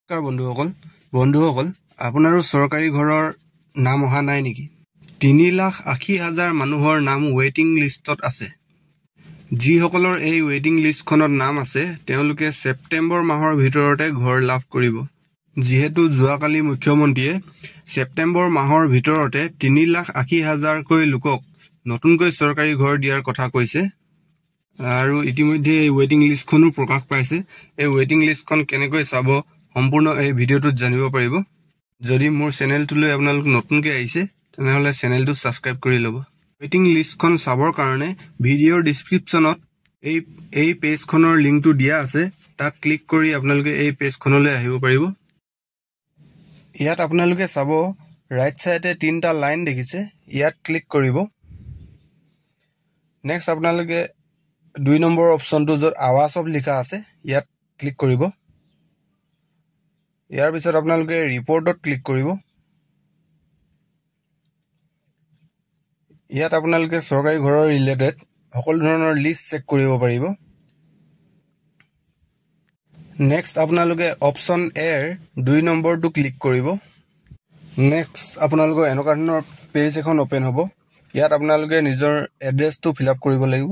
নমস্কাৰ বন্ধুসকল, আপোনাৰো চৰকাৰী ঘৰৰ নাম অহা নাই নেকি? 3,80,000 মানুহৰ নাম ৱেইটিং লিষ্টত আছে। যিসকলৰ এই ৱেইটিং লিষ্টখনত নাম আছে, তেওঁলোকে ছেপ্টেম্বৰ মাহৰ ভিতৰতে ঘৰ লাভ কৰিব। যিহেতু যোৱাকালি মুখ্যমন্ত্ৰীয়ে ছেপ্টেম্বৰ মাহৰ ভিতৰতে 3,80,000কৈ লোকক নতুনকৈ চৰকাৰী ঘৰ দিয়াৰ কথা কৈছে আৰু ইতিমধ্যে এই ৱেইটিং লিষ্টখনো প্ৰকাশ পাইছে। এই ৱেইটিং লিষ্টখন কেনেকৈ চাব সম্পূৰ্ণ এই ভিডিঅ'টোত জানিব পাৰিব। যদি মোৰ চেনেলটোলৈ আপোনালোক নতুনকৈ আহিছে, তেনেহ'লে চেনেলটো ছাবস্ক্ৰাইব কৰি ল'ব। ৱেইটিং লিষ্টখন চাবৰ কাৰণে ভিডিঅ'ৰ ডিছক্ৰিপশ্যনত এই পেজখনৰ লিংকটো দিয়া আছে। তাত ক্লিক কৰি আপোনালোকে এই পেজখনলৈ আহিব পাৰিব। ইয়াত আপোনালোকে চাব, ৰাইট ছাইডে তিনিটা লাইন দেখিছে, ইয়াত ক্লিক কৰিব। নেক্সট আপোনালোকে 2 নম্বৰ অপশ্যনটো, য'ত আৱাজ অফ লিখা আছে, ইয়াত ক্লিক কৰিব। ইয়াৰ পিছত আপোনালোকে ৰিপৰ্টত ক্লিক কৰিব। ইয়াত আপোনালোকে চৰকাৰী ঘৰৰ ৰিলেটেড সকলো ধৰণৰ লিষ্ট চেক কৰিব পাৰিব। নেক্সট আপোনালোকে অপশ্যন এৰ 2 নম্বৰটো ক্লিক কৰিব। নেক্সট আপোনালোকৰ এনেকুৱা ধৰণৰ পেজ এখন অ'পেন হ'ব। ইয়াত আপোনালোকে নিজৰ এড্ৰেছটো ফিল আপ কৰিব লাগিব।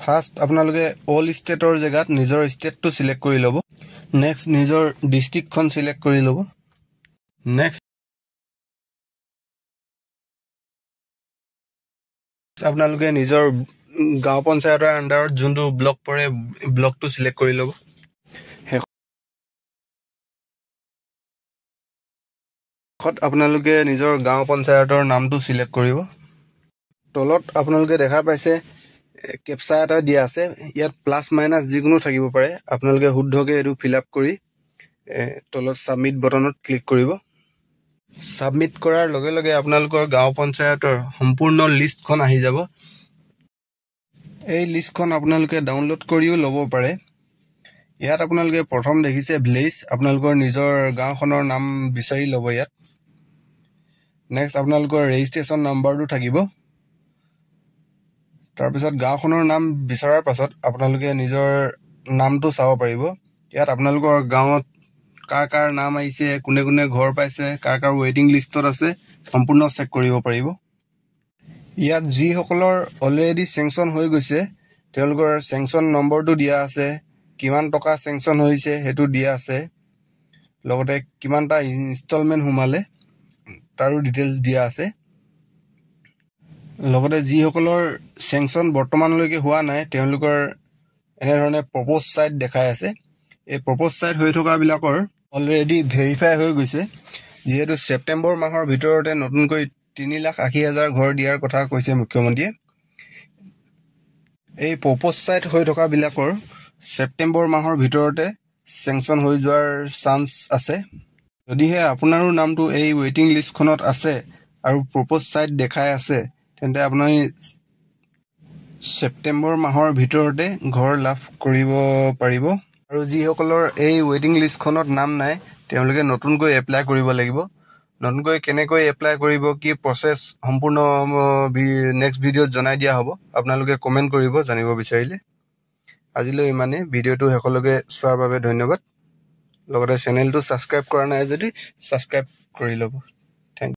ফাৰ্ষ্ট আপোনালোকে অল ষ্টেটৰ জেগাত নিজৰ ষ্টেটটো চিলেক্ট কৰি ল'ব। নেক্সট নিজৰ ডিষ্ট্ৰিক্টখন চিলেক্ট কৰি ল'ব। নেক্সট আপোনালোকে নিজৰ গাঁও পঞ্চায়তৰ আণ্ডাৰত যোনটো ব্লক পৰে, ব্লকটো চিলেক্ট কৰি ল'ব। শেষত আপোনালোকে নিজৰ গাঁও পঞ্চায়তৰ নামটো চিলেক্ট কৰিব। তলত আপোনালোকে দেখা পাইছে কেপচা এটা দিয়া আছে। ইয়াত প্লাছ মাইনাছ যিকোনো থাকিব পাৰে। আপোনালোকে শুদ্ধকৈ এইটো ফিল আপ কৰি তলত ছাবমিট বটনত ক্লিক কৰিব। ছাবমিট কৰাৰ লগে লগে আপোনালোকৰ গাঁও পঞ্চায়তৰ সম্পূৰ্ণ লিষ্টখন আহি যাব। এই লিষ্টখন আপোনালোকে ডাউনলোড কৰিও ল'ব পাৰে। ইয়াত আপোনালোকে প্ৰথম দেখিছে ভিলেজ, আপোনালোকৰ নিজৰ গাঁওখনৰ নাম বিচাৰি ল'ব ইয়াত। নেক্সট আপোনালোকৰ ৰেজিষ্ট্ৰেশ্যন নাম্বাৰটো থাকিব। তাৰপিছত গাঁওখনৰ নাম বিচৰাৰ পাছত আপোনালোকে নিজৰ নামটো চাব পাৰিব। ইয়াত আপোনালোকৰ গাঁৱত কাৰ কাৰ নাম আহিছে, কোনে কোনে ঘৰ পাইছে, কাৰ কাৰ ৱেইটিং লিষ্টত আছে, সম্পূৰ্ণ চেক কৰিব পাৰিব। ইয়াত যিসকলৰ অলৰেডি চেংচন হৈ গৈছে, তেওঁলোকৰ চেংচন নম্বৰটো দিয়া আছে, কিমান টকা চেংচন হৈছে সেইটো দিয়া আছে, লগতে কিমানটা ইনষ্টলমেণ্ট সোমালে তাৰো ডিটেইলছ দিয়া আছে। লগতে যিসকলৰ চেংচন বৰ্তমানলৈকে হোৱা নাই, তেওঁলোকৰ এনেধৰণে প্ৰপ'জ ছাইট দেখাই আছে। এই প্ৰপ'জ ছাইট হৈ থকাবিলাকৰ অলৰেডি ভেৰিফাই হৈ গৈছে। যিহেতু ছেপ্টেম্বৰ মাহৰ ভিতৰতে নতুনকৈ 3,80,000 ঘৰ দিয়াৰ কথা কৈছে মুখ্যমন্ত্ৰীয়ে, এই প্ৰপ'জ ছাইট হৈ থকাবিলাকৰ ছেপ্টেম্বৰ মাহৰ ভিতৰতে চেংচন হৈ যোৱাৰ চান্স আছে। যদিহে আপোনাৰো নামটো এই ৱেইটিং লিষ্টখনত আছে আৰু প্ৰপ'জ ছাইট দেখাই আছে, তেন্তে আপুনি ছেপ্টেম্বৰ মাহৰ ভিতৰতে ঘৰ লাভ কৰিব পাৰিব। আৰু যিসকলৰ এই ৱেইটিং লিষ্টখনত নাম নাই, তেওঁলোকে নতুনকৈ এপ্লাই কৰিব লাগিব। নতুনকৈ কেনেকৈ এপ্লাই কৰিব, কি প্ৰচেছ, সম্পূৰ্ণ নেক্সট ভিডিঅ'ত জনাই দিয়া হ'ব। আপোনালোকে কমেণ্ট কৰিব জানিব বিচাৰিলে। আজিলৈ ইমানেই। ভিডিঅ'টো শেষলৈকে চোৱাৰ বাবে ধন্যবাদ। লগতে চেনেলটো ছাবস্ক্ৰাইব কৰা নাই যদি ছাবস্ক্ৰাইব কৰি ল'ব।